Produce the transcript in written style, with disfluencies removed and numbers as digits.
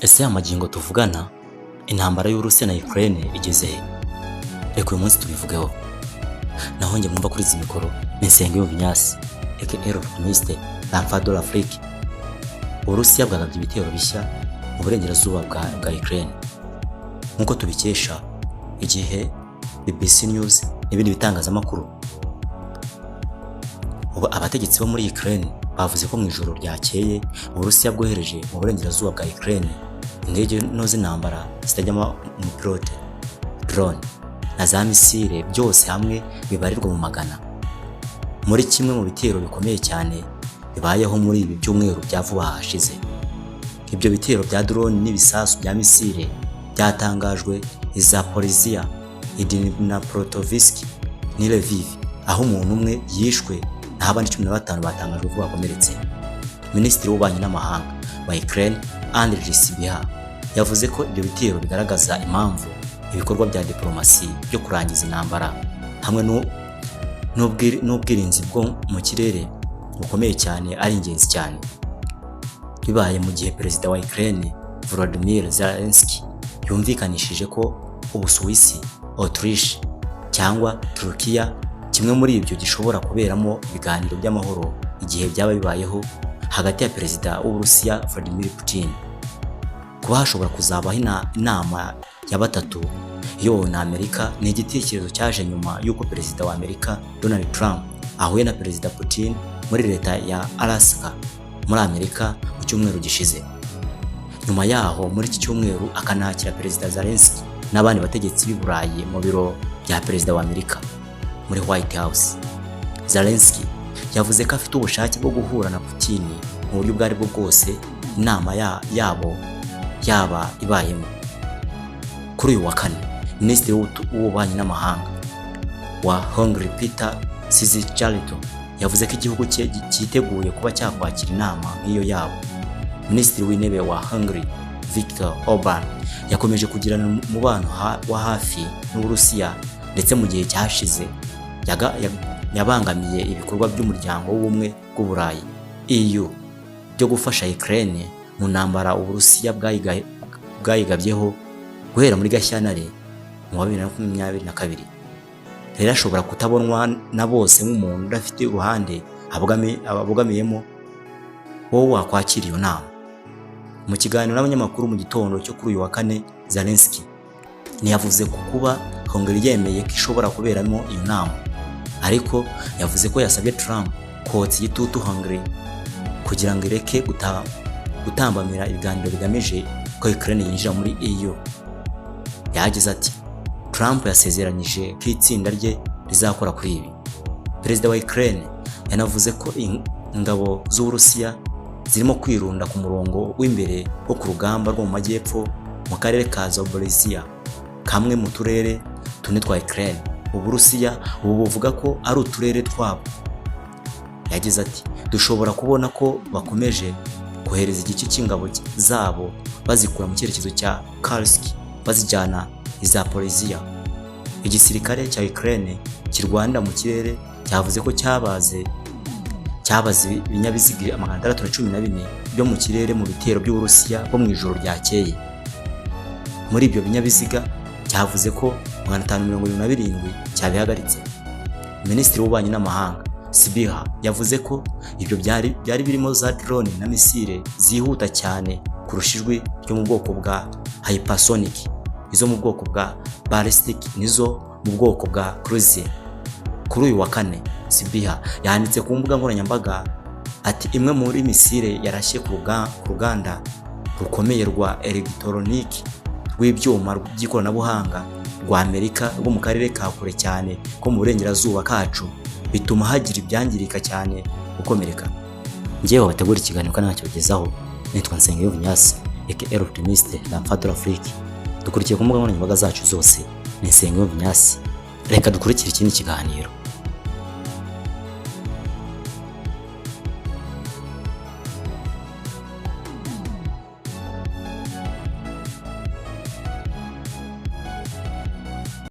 Ese aya magingo tuvugana, intambara y'Uburusiya na Ukraine igeze he? Reka uyu munsi tubivugeho. Naho njye mwumva kuri izi mikoro ni Nsengiyumva Ignace, aka L'Optimiste, l'Enfant de l'Afrique. Uburusiya bwagabye ibitero bishya mu burengerazuba bwa Ukraine. Nk'uko tubikesha Igihe, BBC News n'ibindi bitangazamakuru. Ubu abategetsi bo muri Ukraine bavuze ko mu ijoro ryakeye Uburusiya bwohereje mu burengerazuba bwa Ukraine indege nto z'intambara zitajyamo umupilote, drone, na za misile, byose hamwe bibarirwa mu magana, muri kimwe mu bitero bikomeye cyane bibayeho muri ibi byumweru bya vuba hashize. Ibyo bitero bya drone n'ibisasu bya misile byatangajwe i Zaporizhia, i Dnipropetrovsk n'i Lviv, aho umuntu umwe yishwe naho abandi 15 batangajwe ko bakomeretse. Minisitiri w'Ububanyi n'Amahanga wa Ukraine, Andriy Sybiha, yavuze ko ibyo bitero bigaragaza impamvu ibikorwa bya diplomasi byo kurangiza intambara hamwe n'ubwirinzi bwo mu kirere bukomeye cyane ari ingenzi cyane. Bibaye mu gihe Perezida wa Ukraine Volodymyr Zelensky yumvikanishije ko Ubusuwisi, Autriche cyangwa Turukiya, kimwe muri ibyo gishobora kuberamo ibiganiro by'amahoro igihe byaba bibayeho hagati ya Perezida w'Uburusiya Vladimir Putin. Kuba hashobora kuzabaho inama ya batatu iyobowe na Amerika ni igitekerezo cyaje nyuma y'uko Perezida wa Amerika Donald Trump ahuye na Perezida Putin muri leta ya Alaska muri Amerika mu cyumweru gishize. Nyuma yaho muri iki cyumweru akanakira Perezida Zelensky n'abandi bategetsi b'i Burayi mu biro bya Perezida wa Amerika muri White House. Zelensky yavuze ko afite ubushake bwo guhura na Putin mu buryo ubwo aribwo bwose inama yabo yaba ibayemo. Kuri uyu wa kane, Minisitiri w'Ububanyi n'Amahanga wa Hungary, Peter Szijjarto, yavuze ko igihugu cye cyiteguye kuba cyakwakira inama nk'iyo yabo. Minisitiri w'Intebe wa Hungary, Viktor Orban, yakomeje kugirana umubano wa hafi n'Uburusiya, ndetse mu gihe cyashize yabangamiye ibikorwa by'Umuryango w'Ubumwe bw'Uburayi, EU, byo gufasha Ukraine mu ntambara Uburusiya bwayigabyeho guhera muri Gashyantare mu wa 2022. Rero ashobora kutabonwa na bose nk'umuntu udafite uruhande abogamiyemo wowe wakwakira iyo nama. Mu kiganiro n'abanyamakuru mu gitondo cyo kuri uyu wa kane, Zelensky ntiyavuze ku kuba Hungary yemeye ko ishobora kuberamo iyo nama, ariko yavuze ko yasabye Trump kotsa igitutu Hungary kugira ngo ireke gutambamira ibiganiro bigamije ko Ukraine yinjira muri EU. Yagize ati: "Trump yasezeranyije ko itsinda rye rizakora kuri ibi." Perezida wa Ukraine yanavuze ko ingabo z'Uburusiya zirimo kwirunda ku murongo w'imbere wo ku rugamba rwo mu majyepfo mu karere ka Zaporizhia, kamwe mu turere tune twa Ukraine Uburusiya ubu buvuga ko ari uturere twabo. Yagize ati: "Dushobora kubona ko bakomeje kohereza igice cy'ingabo zabo bazikura mu cyerekezo cya Kursk bazijyana i Zaporizhia." Igisirikare cya Ukraine kirwanira mu kirere cyavuze ko cyabaze ibinyabiziga 614 byo mu kirere mu bitero by'Uburusiya bwo mu ijoro ryakeye. Muri ibyo binyabiziga cyavuze ko 577 cyabihagaritse. Minisitiri w'Ububanyi n'Amahanga Sybiha yavuze ko ibyo byari birimo za drone na misile zihuta cyane kurusha ijwi ryo mu bwoko bwa hypersonic, izo mu bwoko bwa ballistic n'izo mu bwoko bwa cruise. Kuri uyu wa kane, Sybiha yanditse ku mbuga nkoranyambaga ati: "Imwe muri misile yarashye ku ruganda rukomeye rwa elegitoroniki rw'ibyuma by'ikoranabuhanga rwa Amerika rwo mu karere ka kure cyane ko mu burengerazuba kacu, bituma hagira ibyangirika cyane, gukomereka." Njyewe wabategura ikiganiro kandi nkakibagezaho nitwa Nsengiyumva Ignace, aka L'Optimiste, l'Enfant de l'Afrique. Dukurikiye ku mbuga nkoranyambaga zacu zose ni Nsengiyumva Ignace. Reka dukurikire ikindi kiganiro.